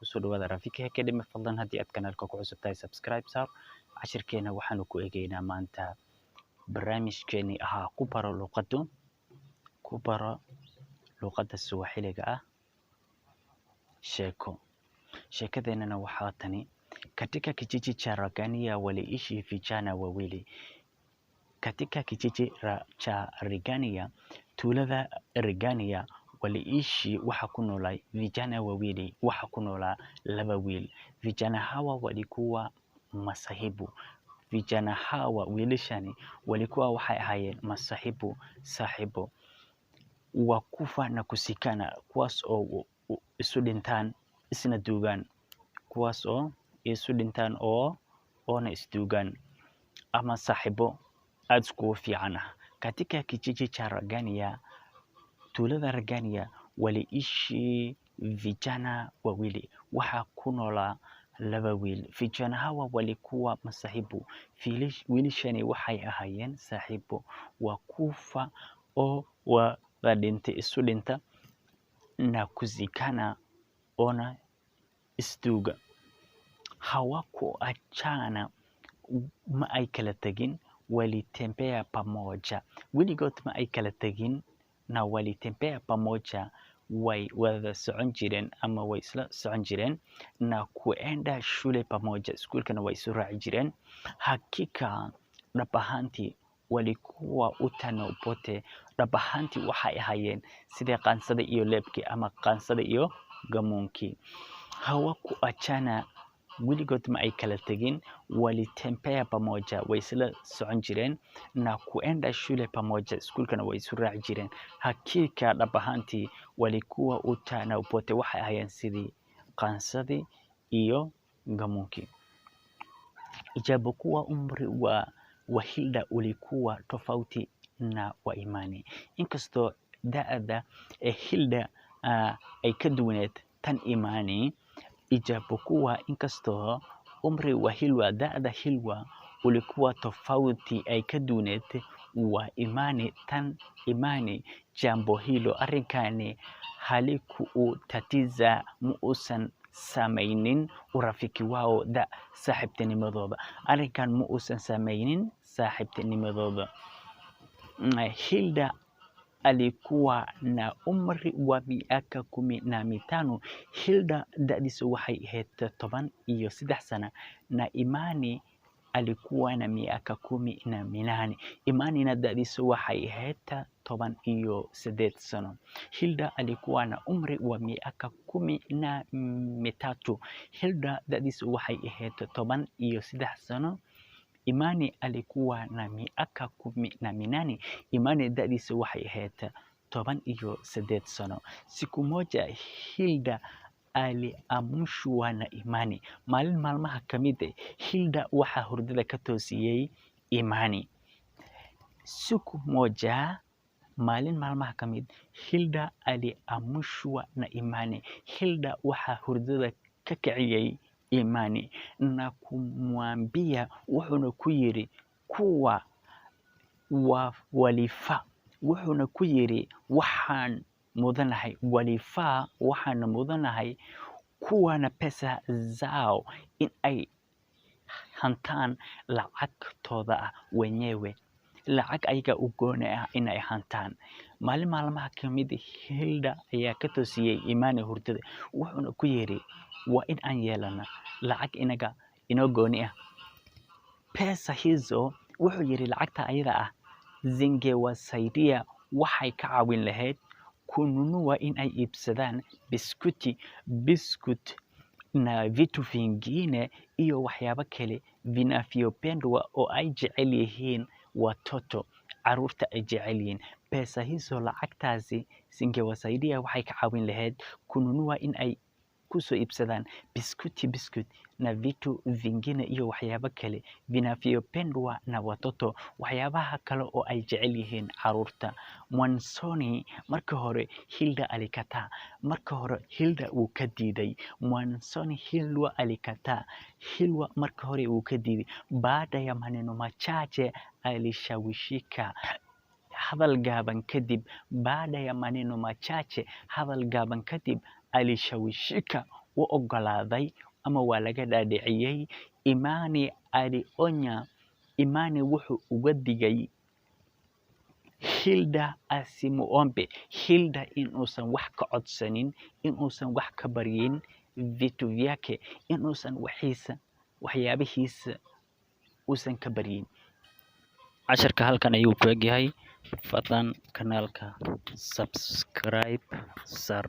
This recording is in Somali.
Kusoo dhawaada Rafiki Academy. Fadlan haddii aad kanaalka ku cusub tahay, subscribe saar. Cashirkeena waxaanu ku eegaynaa maanta barnaamijkeenii ahaa ku baro luqadda Suwaxiliga ah sheeko. Sheekadeenana waxaa tani: Katika kijiji cha Ragania waliishi vijana wawili. Katika kijiji cha Rigania, tuulada Rigania, waliishi, waxa ku noolaa, vijana wawili, waxa ku noolaa laba wiil. Vijana hawa walikuwa masahibu. Vijana hawa, wiilashani, walikuwa, waxay ahaayeen, masahibu, saaxiibo, wa kufa na kuzikana, kuwaas oo isu dhintaan isna duugaan, kuwaas oo isu dhintaan oo oona isduugaan ama saaxiibo aada iskugu fiican ah. Katika kijiji cha Ragania, tuulada Ragania, waliishi vijana wawili, waxaa ku noolaa laba wiil. Vijana hawa walikuwa masahibu, wiilashani waxay ahaayeen saaxiibo, wa kufa, oo wada dhintay, isu dhinta, na kuzikana, oona isduuga. Hawakuachana, ma ay kala tegin. Walitembea pamoja, weligood ma ay kala tegin, na walitembea pamoja, way wada socon jireen ama way isla socon jireen, na kuenda shule pamoja, iskuulkana way isu raaci jireen. Hakika, dhab ahaantii, walikuwa uta na upote, dhab ahaantii waxay ahaayeen sidii qaansada iyo leebkii ama qaansada iyo gamuunkii. Hawakuachana, weligood ma ay kala tegin. Walitembea pamoja, way isla socon jireen, na kuenda shule pamoja, iskuulkana way isu raaci jireen. Hakika, dhab ahaantii, walikuwa uta na upote, waxay ahaayeen sidii qaansadii iyo gamuunkii. Ijapokuwa umri wa Hilda ulikuwa tofauti na wa Imani, inkastoo da'da ee Hilda ay ka duwaneed tan Imani. Ijapokuwa, inkastoo, umri wa Hilwa, da'da Hilwa, ulikuwa tofauti, ay ka duwaneed, wa Imani, tan Imani, jambo hilo, arrinkani, halikuutatiza, ma uusan saameynin, urafiki wao, da saaxiibtinimadooda. Arrinkan ma uusan saameynin saaxiibtinimadooda. Hilda alikuwa na umri wa miaka 15. Hilda da'diisu waxay ahayd 13 sana, na Imani alikuwa na miaka 18. Imanina da'diisu waxay ahayd 18 sano. Hilda alikuwa na umri wa miaka 13. Hilda da'diisu waxay ahayd 13 sano. Imani alikuwa na miaka 18. Imani da'diisu waxay ahayd 18 sano. Siku moja Hilda aliamshwa na Imani. Maalin maalmaha ka mid ah, Hilda waxaa hurdada ka toosiyey Imani. Siku moja, maalin maalmaha ka mid, Hilda aliamshwa na Imani. Hilda waxaa hurdada ka kiciyey Imani, na kumwambia, wuxuuna ku yiri, kuwa wa walifaa, wuxuuna ku yiri, waxaan mudanahay, walifaa, waxaan mudanahay, kuwa na pesa zao, in ay hantaan lacagtooda ah, wenyewe, lacag ayaga u gooni ah inay hantaan. Maalin maalmaha ka mid, Hilda ayaa ka toosiyey Imani hurdada, wuxuuna ku yiri, waa in aan yeelana lacag inaga inoo gooni ah. Pesa hizo, wuxuu yiri, lacagta ayada ah, zingewasaidia, waxay ka caawin lahayd, kununua, in ay iibsadaan, biskuti, biskut, na vitu vingine, iyo waxyaabo kale, vinavyopendwa, oo ay jecel yihiin, watoto, caruurta ay jecel yihiin. Pesa hizo, lacagtaasi, zingewasaidia, waxay ka caawin lahayd, kununua, in ay kusoo iibsadaan, biskuti, biskut, na vitu vingine, iyo waxyaabo kale, vinavyopendwa na watoto, waxyaabaha kale oo ay jecel yihiin caruurta. Mwanzoni, marka hore, Hilda alikataa. Marka hore Hilda wuu ka diiday. Mwanzoni Hilda alikataa. Hilda marka hore wuu ka diiday. Baada ya maneno machache alishawishika. Hadal gaaban kadib, baada ya maneno machache, hadal gaaban kadib, alishawishika. u ogolaaday ama waa laga dhaadhiciyey. Imani alionya, Imani wuxuu uga digay Hilda asimuombe, Hilda inuusan wax ka codsanin, inuusan wax ka baryin vitu vyake, inuusan waxiisa, waxyaabihiisa uusan ka baryin. Casharka halkan ayuu ku egyahay. Fadlan kanaalka subscribe sar.